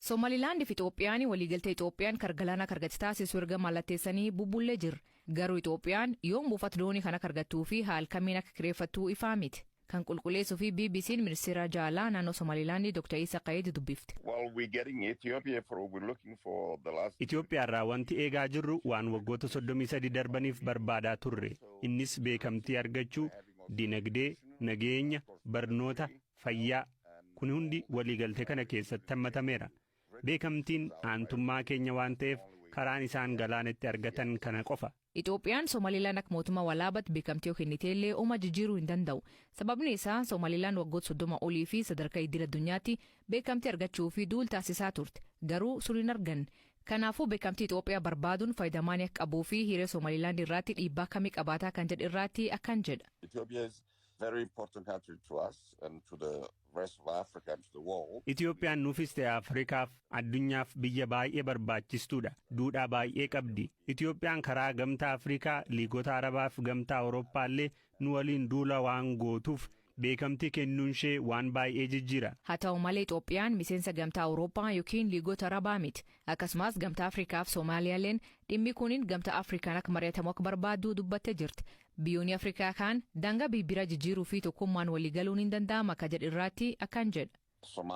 Soomalilaand fi Itoophiyaan waliigaltee Itoophiyaan galaana kargatti taasisu erga mallatteessanii bubbullee jira. Garuu Itoophiyaan yoom buufata doonii kana kargattuu fi haal kamiin akka kireeffattuu ifaa miti. Kan qulqulleessuu fi BBC'n ministeera jaalaa naannoo Soomalilaandii Dr. Isa Qayid dubbifte. Well, we're getting Ethiopia for we're looking for the last. Itoophiyaarraa wanti eegaa jirru waan waggoota 33 darbaniif barbaadaa turre. Innis beekamtii argachuu, dinagdee, nageenya, barnoota, fayyaa. Kun hundi waliigaltee kana keessatti hammatameera. Beekamtiin aantummaa keenya waan ta'eef karaan isaan galaanatti argatan kana qofa. Itoophiyaan Soomalilaan akka mootummaa walaabatti beekamtii yoo kenniteellee oma jijjiiruu hin danda'u. Sababni isaa Soomalilaan waggoota 30 olii fi sadarkaa idil addunyaatti beekamtii argachuu fi duul taasisaa turte. Garuu sun hin arganne. Kanaafuu beekamtii Itoophiyaa barbaaduun faayidaa maalii akka qabuu fi hiree Soomalilaand irratti dhiibbaa akkamii qabaataa kan jedhu irratti akkan jedha. Ethiopia is very important country to us and to the rest of Africa and to the world. Itoophiyaan nuufis ta'e Afrikaaf addunyaaf biyya baay'ee barbaachistuudha. Duudhaa baay'ee qabdi. Itoophiyaan karaa Gamtaa Afrikaa, Liigota Arabaa fi Gamtaa Awurooppaa illee nu waliin duula waan gootuuf beekamtii kennuun ishee waan baay'ee jijjiira. Haa ta'u malee, Itoophiyaan miseensa Gamtaa Awurooppaa yookiin Liigota Arabaa miti. Akkasumas Gamtaa Afrikaa fi Soomaaliyaaleen dhimmi kuniin Gamtaa Afrikaan akka mari'atamu akka barbaaddu dubbattee jirti. Biyyoonni Afrikaa kaan daangaa bibbira jijjiiruu fi tokkummaan waliigaluun hin danda'ama akka jedhu irratti akkan jedha.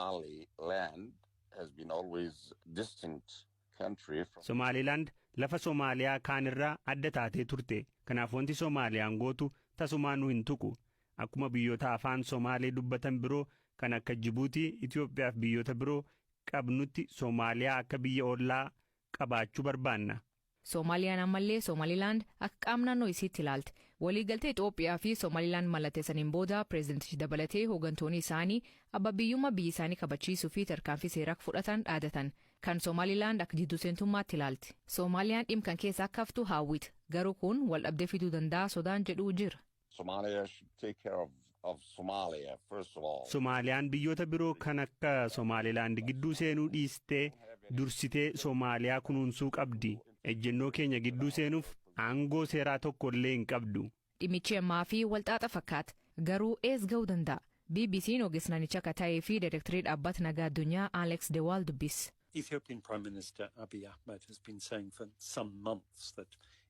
Somaliland has been always distinct country from Somaalilaand lafa Soomaaliyaa kaan irraa adda taatee turte. Kanaaf wanti Soomaaliyaan gootu tasumaa nu hin tuqu. Akkuma biyyoota afaan Somaalee dubbatan biroo kan akka Jibuutii, Itoophiyaa fi biyyoota biroo qabnutti Soomaaliyaa akka biyya ollaa qabaachuu barbaanna. Soomaaliyaan ammallee Soomalilaand akka qaama naannoo isiitti ilaalti. Waliigaltee Itoophiyaa fi Soomalilaand mallatteessaniin booda pireezidentichi dabalatee hooggantoonni isaanii abbaa biyyummaa biyya isaanii kabachiisuu fi tarkaanfii seeraa akka fudhatan dhaadatan. Kan Soomalilaand akka jidduu seentummaatti ilaalti. Soomaaliyaan dhimma kan keessa akka haftu hawwiti. Garuu kun wal dhabdee fiduu danda'a sodaan jedhuu jira. Somalia should take care of Somalia, first of all. Somaaliyaan biyyoota biroo kan akka Somaalilaand gidduu seenuu dhiistee dursitee Soomaaliyaa kunuunsuu qabdi. Ejjennoo keenya gidduu seenuuf aangoo seeraa tokko illee hin qabdu. Dhimmichi ammaa fi walxaaxa fakkaata. Garuu ees ga'uu danda'a? BBC'n ogeessa naannichaa akka ta'ee fi daayirektarii dhaabbata nagaa addunyaa Alex De Waal dubbise. Ethiopian Prime Minister Abiy Ahmed has been saying for some months that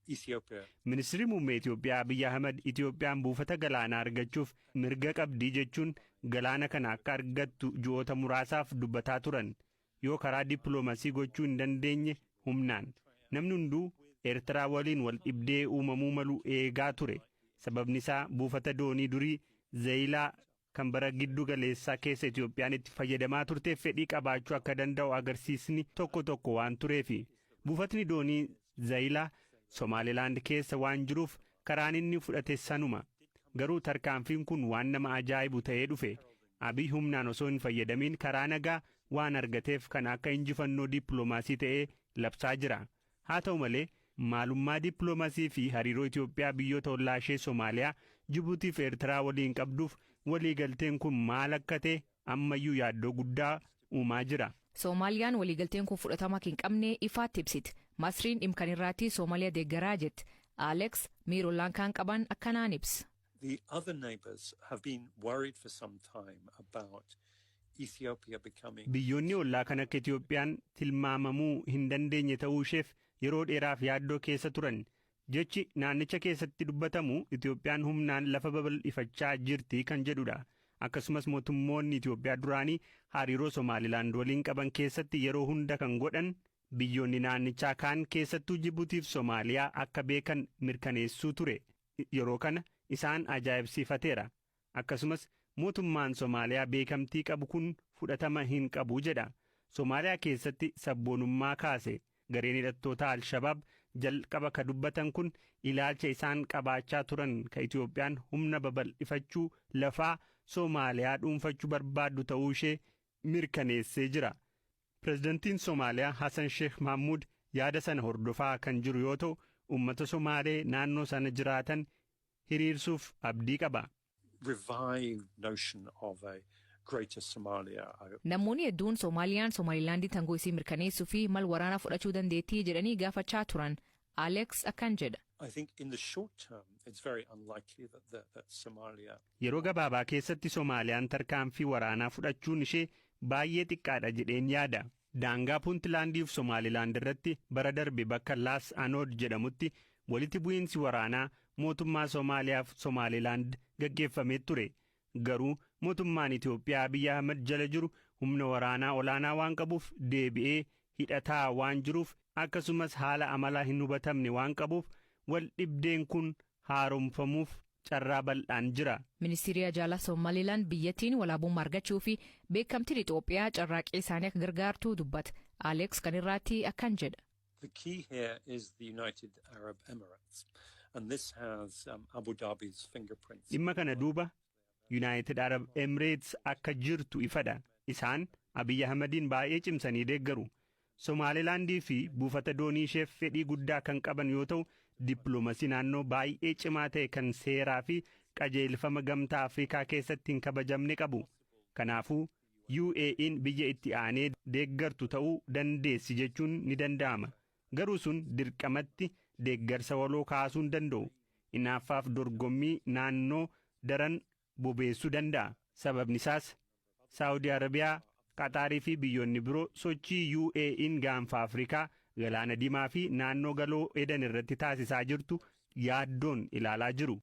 Ethiopia Ministeerri muummee Itoophiyaa Abiyyi Ahmad Itoophiyaan buufata galaanaa argachuuf mirga qabdii jechuun galaana kana akka argattu ji'oota muraasaaf dubbataa turan. Yoo karaa dippiloomasii gochuu hin dandeenye humnaan. Namni hunduu Eertiraa waliin wal dhibdee uumamuu malu eegaa ture. Sababni isaa buufata doonii durii Zayilaa kan bara giddu galeessaa keessa Itoophiyaan itti fayyadamaa turteef fedhii qabaachuu akka danda'u agarsiisni tokko tokko waan tureefi. Buufatni doonii Zayilaa Somaalilaand keessa waan jiruuf karaan inni fudhate sanuma. Garuu tarkaanfiin kun waan nama ajaa'ibu ta'ee dhufe. Abiy humnaan osoo hin fayyadamiin karaa nagaa waan argateef kan akka injifannoo dippiloomaasii ta'ee labsaa jira. Haa ta'u malee, maalummaa dippiloomaasii fi hariiroo Itoophiyaa biyyoota ollaa ishee Somaaliyaa, Jibuutii fi Eertiraa waliin qabduuf waliigalteen kun maal akka ta'e ammayyuu yaaddoo guddaa uumaa jira. Soomaaliyaan waliigalteen kun fudhatama hin qabne ifaatti ibsiti. Masriin dhimma kan irratti Soomaaliyaa deeggaraa jetti. Alex miirollaan kan qaban akkanaan ibsa. The other neighbors have been worried for some time about Ethiopia becoming Biyyoonni ollaa kan akka Itoophiyaan tilmaamamuu hin dandeenye ta'uu isheef yeroo dheeraaf yaaddoo keessa turan. Jechi naannicha keessatti dubbatamu Itoophiyaan humnaan lafa babal'ifachaa jirti kan jedhudha. Akkasumas mootummoonni Itoophiyaa duraanii hariiroo Somaalilaand waliin qaban keessatti yeroo hunda kan godhan biyyoonni naannichaa kaan, keessattuu Jibuutiif Somaaliyaa, akka beekan mirkaneessuu ture. Yeroo kana isaan ajaa'ibsiifateera. Akkasumas mootummaan Somaaliyaa beekamtii qabu kun fudhatama hin qabu jedha. Somaaliyaa keessatti sabboonummaa kaase. Gareen hidhattoota Alshabaab jalqaba ka dubbatan kun ilaalcha isaan qabaachaa turan ka Itoophiyaan humna babal'ifachuu lafaa Somaaliyaa dhuunfachuu barbaaddu ta'uu ishee mirkaneessee jira. Pireezidantiin Somaaliyaa Hassan Sheekh Mahmud yaada sana hordofaa kan jiru yoo ta'u, uummata Somaalee naannoo sana jiraatan hiriirsuuf abdii qaba. Revived notion of a greater Somalia. Namoonni hedduun Soomaaliyaan Somaalilaandii tangoo isii mirkaneessuu fi mal waraanaa fudhachuu dandeettii jedhanii gaafachaa turan. Alex akkan jedha. I think in the short term, it's very unlikely that Somalia Yeroo gabaabaa keessatti Somaaliyaan tarkaanfii waraanaa fudhachuun ishee baay'ee xiqqaadha jedheen yaada. Daangaa Puuntlaandiif Somaalilaand irratti bara darbe bakka Laas Anood jedhamutti walitti bu'iinsi waraanaa mootummaa Somaaliyaaf Somaalilaand gaggeeffamee ture. Garuu mootummaan Itoophiyaa Abiyyi Ahmad jala jiru humna waraanaa olaanaa waan qabuuf, deebi'ee hidhataa waan jiruuf, akkasumas haala amalaa hin hubatamne waan qabuuf, wal dhibdeen kun haaromfamuuf carraa bal'aan jira. Ministeerri Haajaa Somaalilaand biyyattiin walaabummaa argachuu fi beekamtiin Itoophiyaa carraaqqii isaanii akka gargaartu dubbata. Alex kan irraatti akkan jedha. The key here is the United Arab Emirates, and this has Abu Dhabi's fingerprints. Dhimma kana duuba United Arab Emirates akka jirtu ifadha. Isaan Abiyyi Ahmadiin baay'ee cimsanii deeggaru. Somaalilaandii fi buufata doonii isheef fedhii guddaa kan qaban yoo ta'u, dippiloomasii naannoo baay'ee cimaa ta'e kan seeraa fi qajeelfama Gamtaa Afrikaa keessatti hin kabajamne qabu. Kanaafuu UAE'n biyya itti aanee deeggartu ta'uu dandeessi jechuun ni danda'ama. Garuu sun dirqamatti deeggarsa waloo kaasuu hin danda'u. Inaaffaaf dorgommii naannoo daran bobeessuu danda'a. Sababni isaas Saawudii Arabiyaa, Qaxaarii fi biyyoonni biroo sochii UAE'n gaanfa Afrikaa, Galaana Diimaa fi naannoo Galoo Edan irratti taasisaa jirtu yaaddoon ilaalaa jiru.